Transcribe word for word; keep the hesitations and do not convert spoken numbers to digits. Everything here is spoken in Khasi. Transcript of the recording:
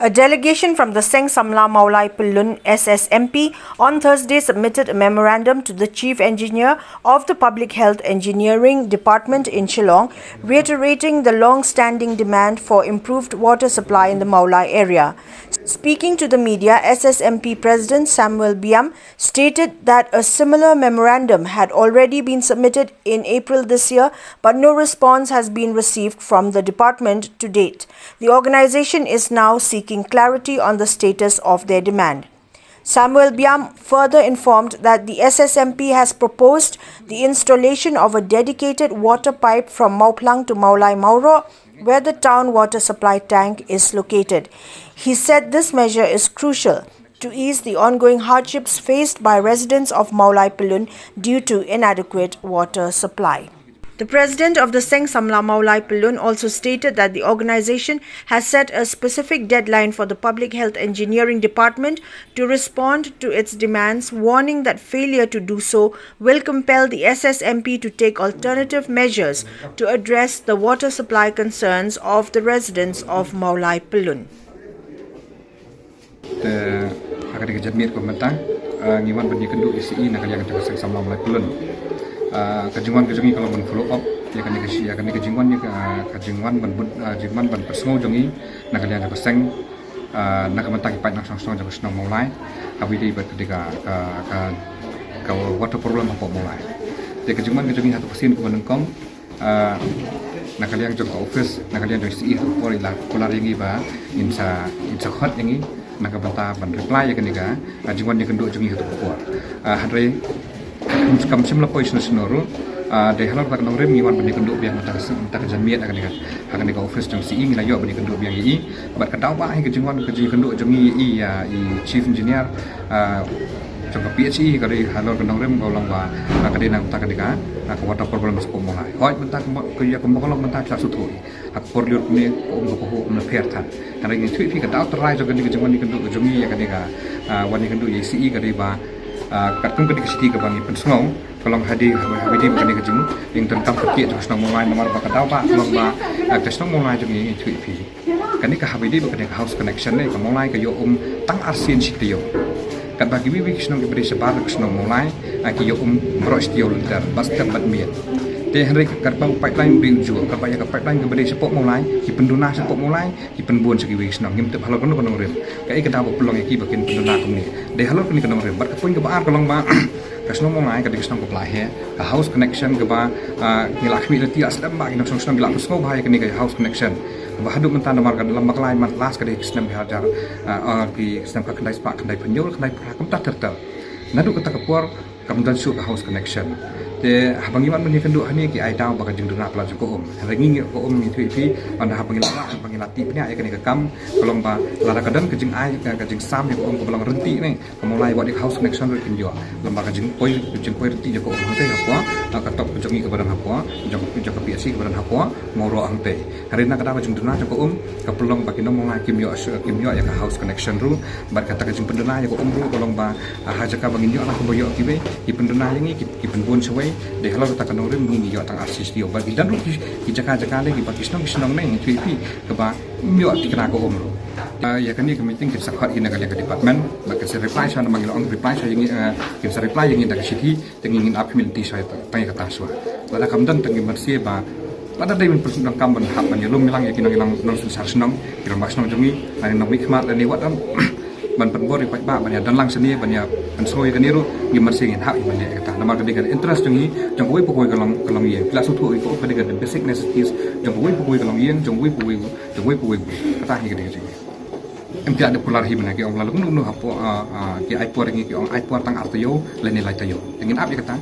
A delegation from the Seng Samla Mawlai Pyllun S S M P on Thursday submitted a memorandum to the Chief Engineer of the Public Health Engineering Department in Shillong, reiterating the long-standing demand for improved water supply in the Mawlai area. Speaking to the media, S S M P President Samuel Biam stated that a similar memorandum had already been submitted in April this year, but no response has been received from the department to date. The organization is now seeking clarity on the status of their demand. Samuel Biam further informed that the S S M P has proposed the installation of a dedicated water pipe from Mawphlang to Mawlai Mawroh, where the town water supply tank is located. He said this measure is crucial to ease the ongoing hardships faced by residents of Mawlai Pyllun due to inadequate water supply. The president of the Seng Samla Mawlai Pyllun also stated that the organization has set a specific deadline for the Public Health Engineering Department to respond to its demands, warning that failure to do so will compel the S S M P to take alternative measures to address the water supply concerns of the residents of Mawlai Pyllun. Te ha kane ka janmiet kaba mynta, ah, ngi wan ban ïakynduh ïa C E na ka liang jong ka Seng Samla Mawlai Pyllun. Ah, ka jingwan ka jong ngi ka long ban follow up ïa kane ka shi, ïa kane ka jingwan, ïa ka, ka jingwan ban bud, ah, jingwan ban pynsngew jong ngi na ka liang jong ka seng, ah, na ka bynta ki paid nongshong shnong jong ka shnong Mawlai, ha kaba ïadei bad ka, ka, ka, ka water problem hapoh Mawlai. Te ka jingwan ka jong ngi ha kata ka sien kaba nyngkong, ah, na ka liang jong ka office, na ka liang jong C E ha kata ka por i la kular ïa ngi ba in sa, in sa khot ïa ngi na ka bynta ban reply ïa kane ka, ah, jingwan ïakynduh jong ngi ha kata ka por. Ah, hynrei kam, kam shym la poi shano shano ruh, ah, dei halor kata ka nongrim ngi wan ban ïakynduh biang mynta ka, mynta ka janmiet ha kane ka, ha kane ka office jong C E ngi la ïoh ban ïakynduh biang ïa i. Bad ka daw ba hi ka jingwan ka jingïakynduh jong ngi ïa i, ïa i chief engineer, ah, jong ka P H E, ka dei halor ka nongrim ka long ba, ah, ka dei na ka bynta kane ka, ah, ka water problem hapoh Mawlai. Hooid mynta ka mo-, ka ïa ka mo ka long mynta ki la shu thuh i. Ha ka por lyiur kumne ka um ka pahuh um la pher than. Hynrei ngi ïathuh ïa phi ka daw trai jong kane ka jingwan ïakynduh ka jong ngi ïa kane ka, ah, wan ïakynduh ïa i C E ka dei ba, ah, katkum kane ka shithi kaba ngi pynsngew ka long ha kaba, ha kaba ïadei bad kane ka jing, jingdonkam kyrkieh jong ka shnong Mawlai namar ba ka daw ba ka long ba, ah, ka shnong Mawlai jong ngi ngi ïathuh ïa phi. Kane ka ha kaba ïadei bad kane ka house connection ne, ka Mawlai ka ïoh um tang arsien shi taïew. Katba kiwei kiwei ki shnong kiba dei shabar ka shnong Mawlai, ah, ki ïoh um baroh shi taïew lynter, bad step bad miet. Te hynrei katba u pipeline u dei u juh, katba ïa ka pipeline kaba dei shapoh Mawlai, ki pynduna shapoh Mawlai, ki pynbun sha kiwei ki shnong, ngim tip halor kano ka nongrim. Kaei ka daw ba pynlong ïa ki ba kin pynduna kumne. Dei halor kane ka nongrim. Bad ka point kaba ar ka long ba ka shnong Mawlai ka dei ka shnong kaba la heh, ka house connection kaba, ah, ngi la khmih lynti la slem bha, ki nongshong shnong ki la pynsngew bha ïa kane ka house connection. Kaba haduh mynta namar ka lem bad ka lai man last ka dei ka snem ar hajar, ah, ah, ki snem khatkhyndai spah khyndaiphew hynñiew, khyndaiphra kumta ter ter. Naduh kata ka por kam don shuh ka house connection. Te haba ngi wan ban ïakynduh hangne ki ai daw ba ka jingduna palat jong ka um. Hynrei ngi ïoh ka um ngi ïathuh ïa phi, hynda haba ngi la, haba ngi la tip bniah ïa kane ka kam, ka long ba lada ka don ka jingai, ka, ka jingsam ïa ka um kaba long ryntih ne, ka Mawlai wat ïa ka house connection ruh kin ïoh. Lem bad ka jingpoi, ka jingpoi ryntih jong ka um hangtei hapoh, ah, ka top jong ngi kaba don hapoh, jong, jong ka P H E kaba don hapoh Mawroh hangtei. Hynrei na ka daw ka jingduna jong ka um ka pynlong ba ki nong Mawlai kim ïoh, kim ïoh ïa ka house connection ruh. Bad kata ka jingpynduna ïa ka um ruh ka long ba, ah, ha jaka ba ngin ïoh lah kumba ïoh kiwei, ki pynduna ïa ngi, ki, ki pynbun shawei. Dei halor kata ka nongrim ngi ïoh tang arsien shi taïew. Bad ki don ruh ki, ki jaka jaka lei kiba ki shnong ki shnong ne ngi ïathuh ïa phi kaba ym ïoh thikna ka um ruh. Ah, ïa kane ka meeting kin sa khot hi na ka liang ka department bad kin sa reply sha, namar ngi la ong reply sha ïa ngi, ah, kin sa reply ïa ngi da ka shithi. Te ngi ngin ap khmih lynti shuwa tang ïa kata shuwa. Lada kam don te ngi mynsiem ba lada dei ban pyndonkam ban hap ban ïalum ïalang ïa ki nongïalang nongsynshar shnong, ki rangbah shnong jong ngi, lane nongmihkhmat lane wat ban pynbor ïa paidbah ban ïadon lang shane ban ïa pynsngew ïa kane ruh, ngi mynsiem ngin hap ïa ban leh ïa kata. Namar ka dei ka interest jong ngi, jong kawei pa kawei ka long, ka long ïing. Phi la sngewthuh ïa ka, ka dei ka basic necessities jong kawei pa kawei ka long ïing, jong kawei pa kawei, jong kawei pa kawei. Kata hi ka dei ka jingïa. Em, phi la dep kular hi mynne ki ong la luknu luknu hapoh, ah, ah, ki ai por ïa ngi, ki ong ai por tang ar taïew lane lai taïew. Te ngin ap ïa kata.